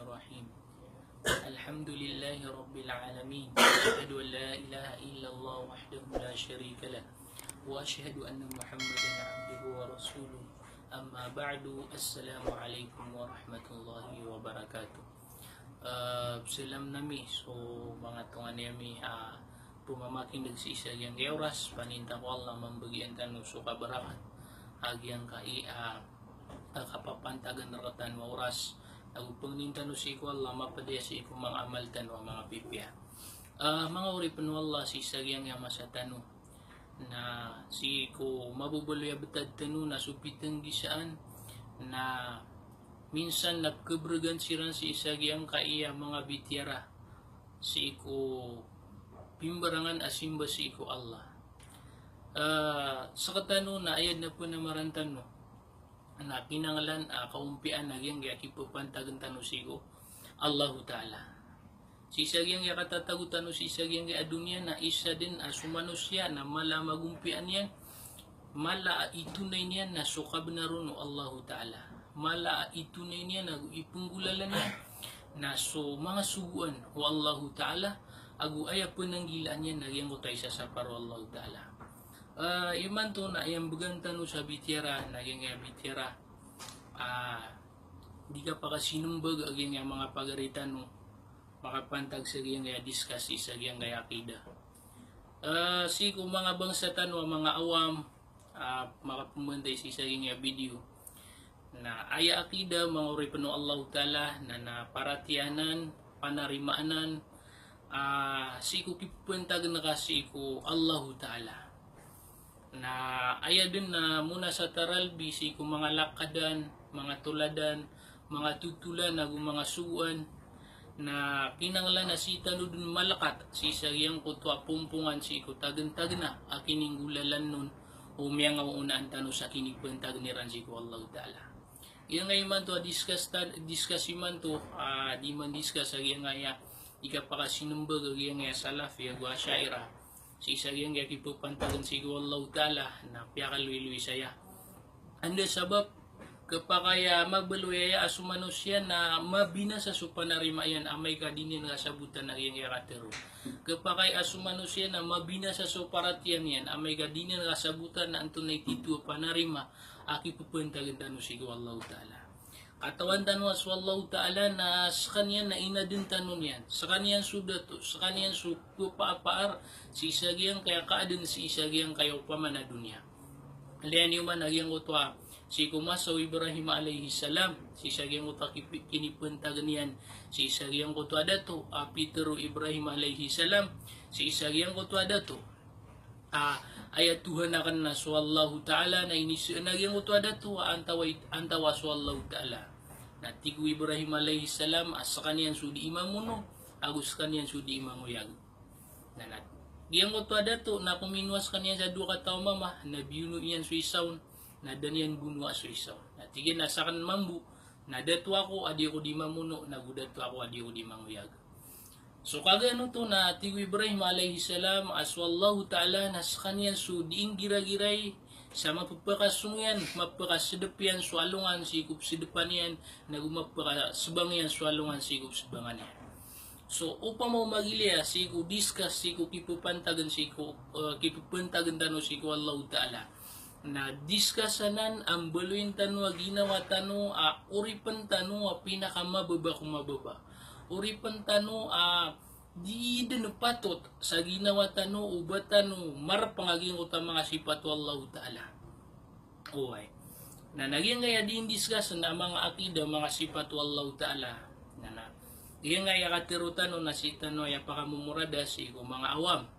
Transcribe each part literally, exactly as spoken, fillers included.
الرحيم. الحمد لله رب العالمين. أشهد أن لا إله إلا الله وحده لا شريك له. وأشهد أن محمدا عبده ورسوله. أما بعد. السلام عليكم ورحمة الله وبركاته. Ah, salam ami so manga tonganay ami, ah, pmamakin'g sii sa giyangkai a oras, paninta ko Allah mambagian tano so kabarakat a giyangkai a, ah, kapapantagan rktano a oras, ago pangnin tano sii ko Allah mapd aya sii ko manga amal tano a manga pipiya. Ah, manga oripn o Allah, sii sa giyangkai a masa tano na sii ko mababaloy a btad tano na so pitnggisaan na minsan na pkhabrgan siran sii sa giyangkai a manga bitiyara sii ko pimbarangan a simba sii ko Allah. Ah, sktano na aya dn a pnamaran tano na kinanglan a kaompiyaan a giyangkai a kipapantagn tano sii ko Allahu Ta'ala. Sii sa giyangkai a katatago tano sii sa giyangkai a doniya na isa dn a so manosiya na mala a magompiyaan iyan, mala a itonay niyan na so kabnar on o Allahu Ta'ala. Mala a itonay niyan ago ipnggolalan iyan na so manga sogoan o Allahu Ta'ala, ago aya pnanggilaan iyan na giyangkoto a isasapar o Allahu Ta'ala. Ah, imanto na aya mbgan tano sa bitiyara na giyangkai a bitiyara, ah, di kapakasinmbag a giyangkai a manga pagari tano, makapantag sa giyangkai a discuss sii sa giyangkai a akida. Ah, sii ko manga bangsa tano a manga awam, ah, makapmbantay sii sa giyangkai a video. Na aya akida, manga oripn o Allahu Ta'ala, na, na paratiyanan, panarimaan, ah, sii ko kipapantagn ka sii ko Allahu Ta'ala. Na aya dn na mona sa taralbi sii ko manga lakadan, manga toladan, manga totolan ago manga sogoan na kinanglan a sii tano dn malkat sii sa giyangkoto a pompongan sii ko tagntagna a kininggolalan on o miyangaoonaan tano sa kinipantagn iran sii ko Allahu Ta'ala. Giyangkai imanto a discuss ta-, discuss imanto, ah, di man discuss a giyangkai a di kapakasinmbag a giyangkai a Salafi ago Asha'ira sii sa giyangkai a kipapantagn sii ko Allahu Ta'ala na piyakaloyloy saya. Anda sabap, khapakay a mabaloy aya a so manosiya na mabinasa so panarima iyan amay ka di niyan kasabotan a giyangkai a katharo. Khapakay a so manosiya na mabinasa so paratiyaya niyan amay ka di niyan kasabotan a antonaa i tito a panarima a kipapantagn tano sii ko Allahu Ta'ala. Katawan tano a so Allahu Ta'ala na skaniyan na inadn tano niyan, skaniyan so dato, skaniyan so pphaapaar sii sa giyangkai a kaadn sii sa giyangkai a opama na doniya. Liyan iyo man a giyangkoto a sii ko masa o Ibrahim alayhis salam, sii sa giyangkoto a kipi-, kinipantagn iyan sii sa giyangkoto a dato a pitharo o Ibrahim alayhis salam sii sa giyangkoto a dato a, aya Tuhan akn na so Allahu Ta'ala, na inisaan a giyangkoto a dato a antawaa i-, antawaa so Allahu Ta'ala. Na tig o Ibrahim alayhis salam a skaniyan so dii mamono ago skaniyan so dii mangoyag. Na, na giyangkoto a dato na kominowa skaniyan sa dowa kataw a mama, na biyono iyan so isa on, na da niyan bonoa so isa on. Na tig iyan a sakn mambo, na dato ako a di ako dii mamono, nago dato ako a di ako dii mangoyag. So kagiya oto na tig o Ibrahim alayhis salam a so Allahu Ta'ala na skaniyan so dii nggiragirai sa mapphakasong iyan, mapphakasdp iyan so alongan sii ko psdpan iyan, nago mapphakasbang iyan so alongan sii ko psbangan iyan. So opama o magilaya sii ko discuss sii ko kipapantagn sii ko, eh, kipapantagn tano sii ko Allahu Ta'ala, na discuss anan a mbaloyin tano a ginawa tano a oripn tano a pinakamababa ko mababa. Oripn tano a di dn patot sa ginawa tano o ba tano marpng a giyangkoto a manga sipat o Allahu Ta'ala. Oway. Na, na giyangkai a dii ndiscuss na manga akida, manga sipat o Allahu Ta'ala. Na, na giyangkai a katharo tano na sii tano aya pakamomorada sii ko manga awam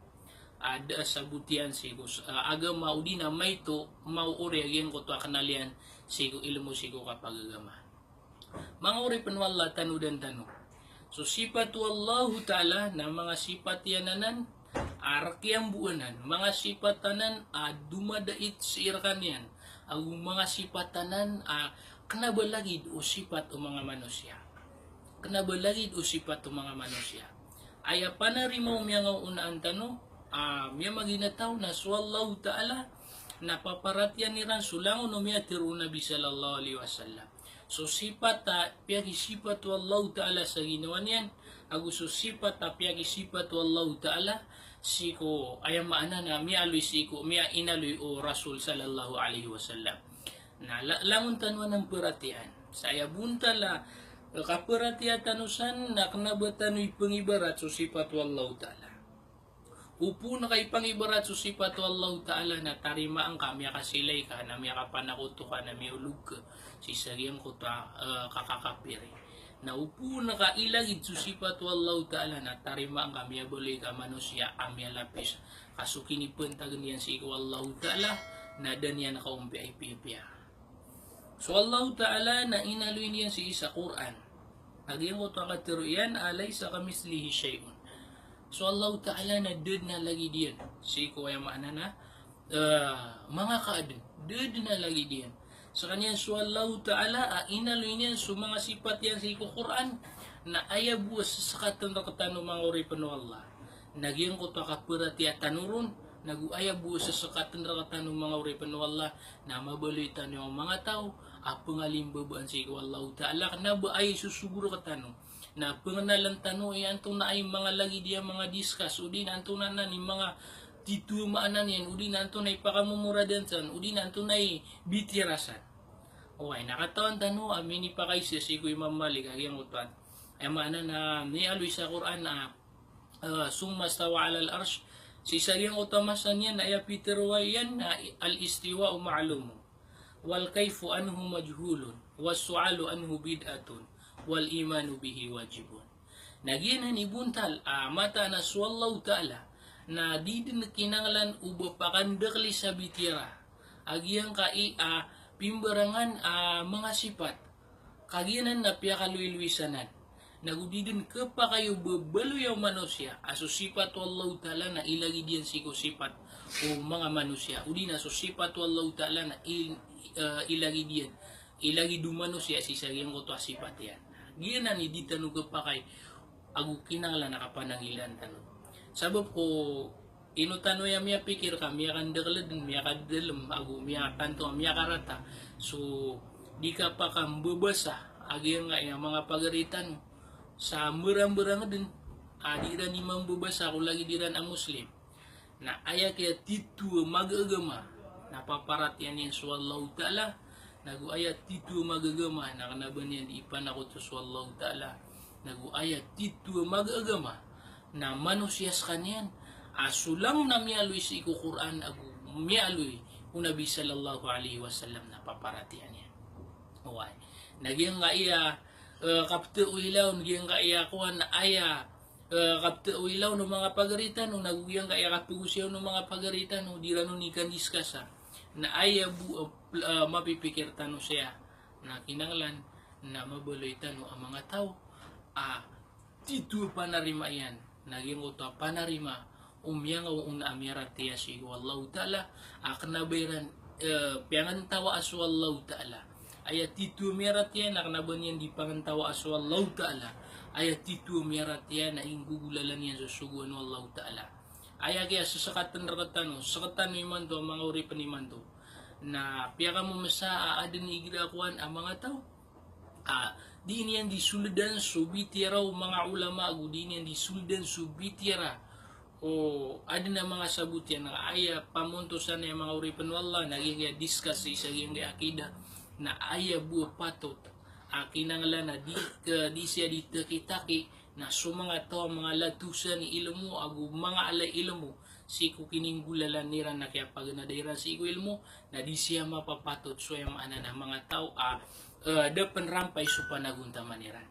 a da a sabot iyan sii ko, ah, agama, odi na maito maori a giyangkoto a knal iyan sii ko ilmo sii ko kapagagama. Manga oripn o Allah, tanodan tano. So sipat o Allahu Ta'ala na manga sipat iyan anan a rk iyan bo anan, manga sipat anan a domadait sii rkaniyan, ago manga sipat anan a kna ba lagid o sipat o manga manosiya. Kna ba lagid o sipat o manga manosiya. Aya panarima o miyangaoonaan tano a miyamaginataw na so Allahu Ta'ala na paparatiyayan iran so langon o miyatharo o Nabi sallallahu alayhi wasallam. So sipat a piyakisipat o Allahu Ta'ala sa ginawa niyan, ago so sipat a piyakisipat o Allahu Ta'ala sii ko, aya maana na miyaaloy sii ko, miyainaloy o Rasul sallallahu alaihi wasallam. Na la-, langon tano anan paratiyayaan. Sa aya bontal a, eh, kaparatiyaya tano san na kena ba tano ipangibarat so sipat o Allahu Ta'ala. Opama ka ipangibarat so sipat o Allahu Ta'ala na tarimaan ka, miyakasilay ka, na miyakapanakoto ka, na miyaolog ka sii sa giyangkoto a, eh, kakakapiri. Na opama ka ilagid so sipat o Allahu Ta'ala na tarimaan ka, miyabaloy ka manosiya a miyalapis. Ka so kinipentagan iyan sii ko Allahu Ta'ala na da niyan kaompiya i piyapiya. So Allahu Ta'ala na inaloy niyan sii sa Qur'an. Na giyangkoto a katharo iyan a laysa kamithlihi shay'un. So Allahu Ta'ala na da den a lagid iyan sii ko, aya maana na, eh, manga kaaden. Da den a lagid iyan. Sekaniyan so Allahu Ta'ala a inaloy niyan so manga sipat iyan sii ko Qur'an, na aya bo a sesekaten rektano manga oripen o Allah. Na giyangkoto a kaparatiyaya tano ron, nago aya bo a sesekaten rektano manga oripen o Allah, na mabaloy tano a manga taw a pengalimbabaan sii ko Allahu Ta'ala, kena ba aya isosogo rektano. Na pengenalan tano i antonaa i manga lagid iyan a manga discuss, odi na antonaa i manga titho a maana niyan, odi na antonaa i pakamomoradan san, odi na antonaa i bitiyara san. Oway, na katawan tano a minipakaisa sii ko Imam Malik a giyangkoto a, aya maana na miyaaloy sa Qur'an a, eh, summa stawa alal arsh. Sii sa giyangkoto a masa niyan na aya pitharo iyan na al-istiwa'u ma'lumun, wal kayfu anhu majhulun, was su'alu anhu bid'atun, wal imanu bihi wajibun. Na giyanan i bontal a mataan a so Allahu Ta'ala na di den kinanglan o ba pakandakeli sa bitiyara a giyangkai a pimbarangan a manga sipat. Ka giyanan na piyakaloyloy sanan. Nago di den kepakay o ba baloya o manosiya a so sipat o Allahu Ta'ala na ilagid iyan sii ko sipat o manga manosiya, odi na so sipat o Allahu Ta'ala na il-, eh, ilagid iyan, ilagid o manosiya sii sa giyangkoto a sipat iyan. Giyanan i di tano kepakay ago kinanglan a kapanangilaan tano. Sabap ko ino tano aya miyapikir ka miyakandakelen, miyakadalem, ago miyatanto, miyakarata. So di kapakambabasa a giyangkai a manga pagari tano sa mberamberang den a di iran i mambabasa ko lagid iran a Muslim. Na aya kiyatitho a magagama na paparatiyayaan iyan so Allahu Ta'ala, nago aya titho a magagama na kena ba niyan di ipanakoto so Allahu Ta'ala, nago aya titho a magagama na manosiya sekaniyan a so langon a miyaaloy sii ko Qur'an ago miyaaloy o Nabi sallallahu alaihi wasallam na paparatiyayaan iyan. Oway. Na giyangkai a, eh, kapetao ilaw, giyangkai a kowan aya eh, kapetao ilaw o manga pagari tano, nago giyangkai a kapegosiyaw o manga pagari tano, di iran on i kandiskasa. Na aya bo, eh, pl-, eh, mapipikir tano saya na kinanglan na mabaloy tano a manga taw a titho a panarima iyan, na giyangkoto a panarima o miyangaoona a miyaratiyaya sii ko Allahu Ta'ala a kena ba iran, eh, piyangentawaa so Allahu Ta'ala. Aya titho a miyaratiyaya na kena ba niyan di pangentawaa so Allahu Ta'ala. Aya titho a miyaratiyaya na inggogolalan iyan so sogoan o Allahu Ta'ala. Aya kiyasesekatan rektano, sekatano imanto a manga oripen imanto. Na piyakamomesa a aden i igira kowan a manga taw a di niyan di soledan so bitiyara o manga ulama ago di niyan di soledan so bitiyara o aden a manga sabot iyan a aya pamontosan iyan a manga oripen o Allah, na giyangkai a discuss sii sa giyangkai a akidah, na aya bo a patot a kinanglan a di, eh, di siya di takitaki, na so manga taw a manga latosan i ilmo ago manga ala i ilmo sii ko kininggolalan iran na kiyapaganada iran sii ko ilmo, na di siya mapapatot so aya maana na manga taw a, eh, da pen rampay so panagontaman iran.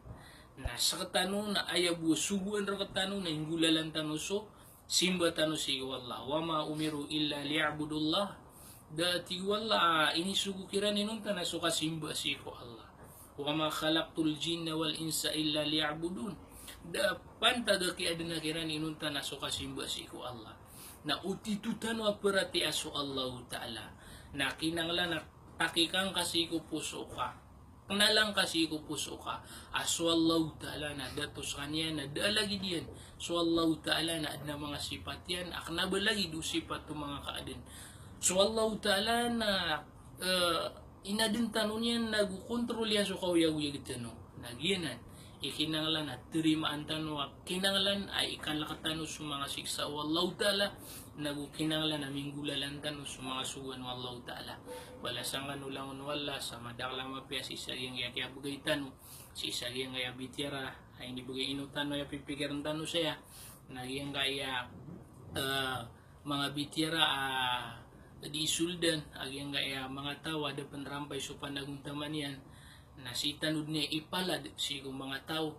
Na sekatano na aya bo a sogoan rektano na inggolalan tano so simba tano sii ko Allah. Wa ma umiru illa liya'budullah. Da, tig o Allah, a inisogo kiran inonta na so kasimba sii ko Allah. Wa ma khalaqtul jinna wal insa illa liya'budun. Da pantag a kiyaadena kiran inonta na so kasimba sii ko Allah. Na o titho tano a paratiyaya so Allahu Ta'ala na kinanglan a takikan ka sii ko poso ka. Kenalan ka sii ko poso ka a so Allahu Ta'ala na dato sekaniyan na da a lagid iyan. So Allahu Ta'ala na aden a manga sipat iyan a kena ba lagid o sipat o manga kaaden. So Allahu Ta'ala na, eh, Inadn tano niyan nago kontrol iyan so kaoyagoyag tano. Na giyanan i kinanglan a tarimaan tano a kinanglan a ikalk tano so manga siksa o Allahu Ta'ala, nago kinanglan a minggolalan tano so manga sogoan o Allahu Ta'ala. Balasan kano langon o Allah sa madakl a mapiya sii sa giyangkaya kiyabgay tano, sii sa giyangkaya bitiyara a inibgay ino tano, aya pipikirn tano saya. Na giyangkaya, eh, manga bitiyara a di isoldan a giyangkaya manga taw a da pn rampay so panagontaman iyan, na sii tano dn ipalad sii ko manga taw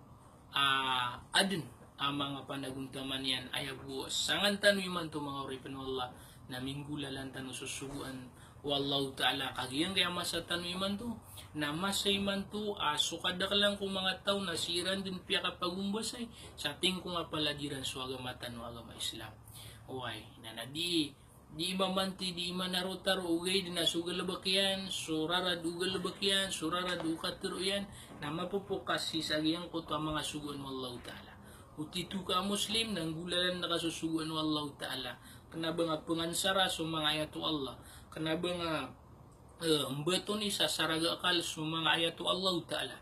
a adn a manga panagontaman iyan. Aya bo sangan tano imanto, manga oripn o Allah, na minggolalan tano so sogoan o Allahu Ta'ala. Ka giyangkaya masa tano imanto na masa imanto a so kadaklan ko manga taw na sii ran dn piyakapagombasay sa tingkong a palad iran so agama tano a agama Islam. Oway, na na di di imamanti, di imanarotaro, ogaid na so galbk iyan, so rarad o galbk iyan, so rarad o katharo iyan, na mapopokas sii sa giyangkoto a manga sogoan o Allahu Ta'ala. O tito ka a Muslim, na nggolalan ka so sogoan o Allahu Ta'ala. Kna ba nga pngansara so manga ayat o Allah. Kna ba nga, eh, mbatoni sa saraga akal so manga ayat o Allahu Ta'ala.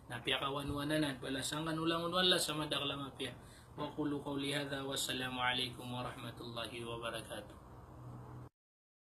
Na piyakawanowanan anan, balasan kano langon o Allah sa madakl a mapiya. Wa aqulu qawli hadha, wassalamu alaikum warahmatullahi wabarakatuh.